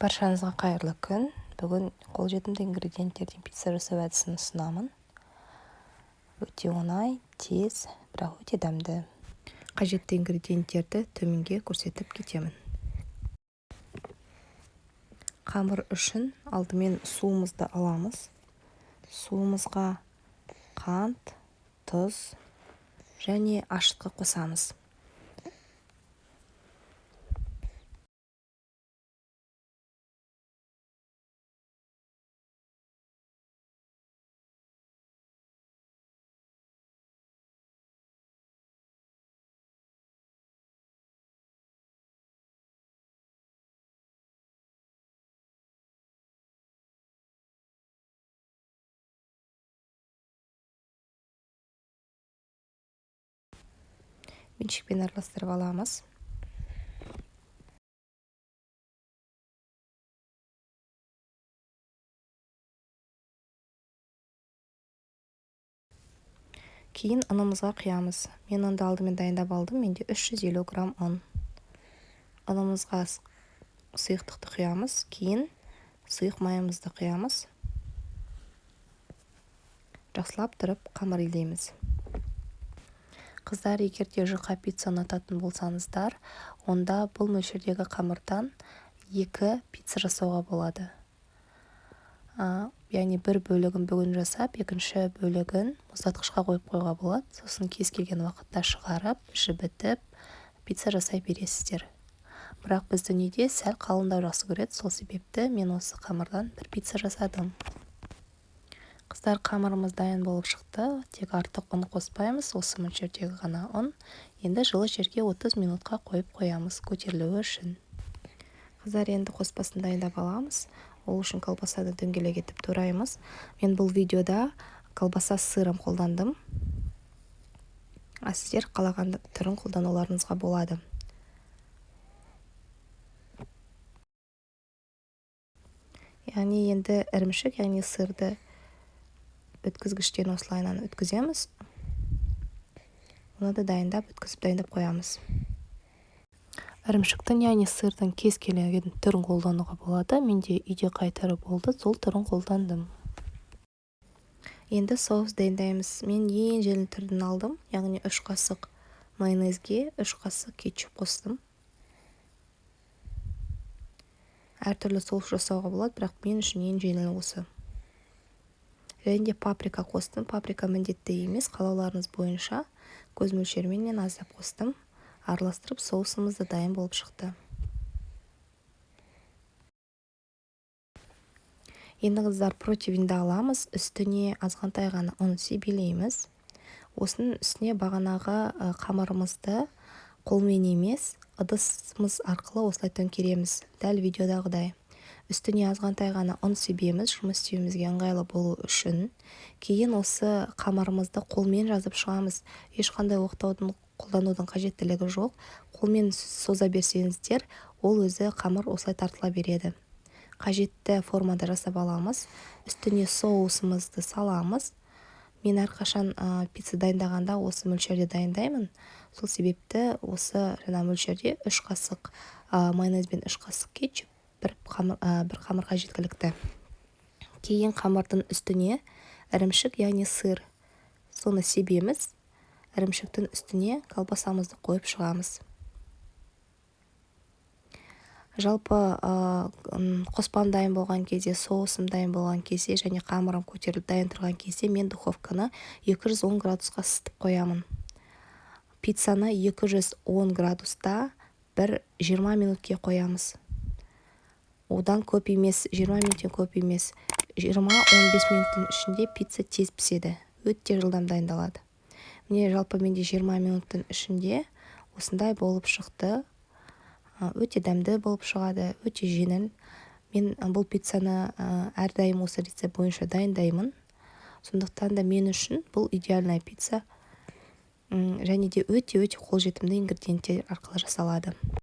Баршаңызға қайырлы күн! Бүгін қолжетімді ингредиенттерден пицца жасау әдісін ұсынамын. Өте оңай, тез, бірақ өте дәмді. Қажетті ингредиенттерді төменге көрсетіп кетемін. Қамыр үшін алдымен суымызды аламыз. Суымызға қант, тұз және ашытқы қосамыз. Венчикпен араластырып аламыз. Кейін ұнымызға құямыз. Мен ұнды алдымен дайындап алдым. Менде 350 грамм ұн. Ұнымызға сұйықтықты құямыз. Кейін сұйық майымызды құямыз. Жақсылап тұрып қамыр илейміз. Қыздар, егер де жұқа пицца ұнататын болсаңыздар, онда бұл мөлшердегі қамырдан 2 пицца жасауға болады. Яғни бір бөлігін бүгін жасап, екінші бөлігін мұздатқышқа қойып қоюға болады. Сосын кез келген уақытта шығарып, жібітіп, пицца жасай бересіздер. Бірақ біздің үйде сәл қалыңдау жақсы көреді, сол себепті мен осы қамырдан бір пицца жасадым. Қыздар, қамырымыз дайын болып шықты. Тек артық ұн қоспаймыз, осы мөлшердегі ғана ұн. Енді жылы жерге 30 минутқа қойып қоямыз көтерілуі үшін. Қыздар, енді қоспасын дайындап аламыз. Ол үшін колбасаны дөңгелек етіп тураймыз. Мен бұл видеода колбаса с сыром қолдандым. А сіздер қалаған түрін қолдануларыңызға болады. Яғни енді ірімшік, яғни сырды өткізгіштен осылайынан өткіземіз. Оны да дайындап, өткізіп дайындап қоямыз. Ірімшіктің, яғни сырдың кез келген түрін қолдануға болады. Менде үйде қай түрі болды, сол түрін қолдандым. Енді соус дайындаймыз. Мен ең жеңіл түрін алдым, яғни 3 қасық майонезге 3 қасық кетчуп қостым. Әртүрлі соус жасауға болады, бірақ мен үшін ең жеңілі осы. Және де паприка қостым. Паприка міндетті емес, қалауларыңыз бойынша көз мөлшерімен мен аздап қостым. Араластырып соусымыз да дайын болып шықты. Енді қыздар, противеньді аламыз, үстіне азғантай ғана ұн себелейміз. Осының үстіне бағанағы қамырымызды қолмен емес, ыдысымыз арқылы осылай төңкереміз, дәл видеодағыдай. Үстіне азғантай ғана ұн себеміз, жұмыс істеуімізге ыңғайлы болу үшін. Кейін осы қамырымызды қолмен жазып шығамыз. Ешқандай оқтаудың қолданудың қажеттілігі жоқ. Қолмен соза берсеңіздер, ол өзі қамыр осылай тартыла береді. Қажетті формада жасап аламыз. Үстіне соусымызды саламыз. Мен әрқашан пицца дайындағанда осы мөлшерде дайындаймын. Сол себепті осы жаңа мөлшерде 3 қасық майонез бен 3 қасық кетчуп бір қамырға жеткілікті. Кейін қамырдың үстіне ірімшік, яғни сыр, соны себеміз. Ірімшіктің үстіне колбасамызды қойып шығамыз. Жалпы қоспам дайын болған кезде, соусым дайын болған кезде және қамырым көтеріліп дайын тұрған кезде мен духовканы 210 градусқа ысытып қоямын. Пиццаны 210 градуста бір 20 минутке қоямыз. Одан көп емес, 20 минуттен көп емес. 20-15 минуттың ішінде пицца тез піседі. Өте жылдам дайындалады. Міне, жалпы менде 20 минуттың ішінде осындай болып шықты. Өте дәмді болып шығады, өте жеңіл. Мен бұл пиццаны әрдайым осы рецепт бойынша дайындаймын. Сондықтан да мен үшін бұл идеальная пицца. Және де өте-өте қолжетімді ингредиенттер арқылы жасалады.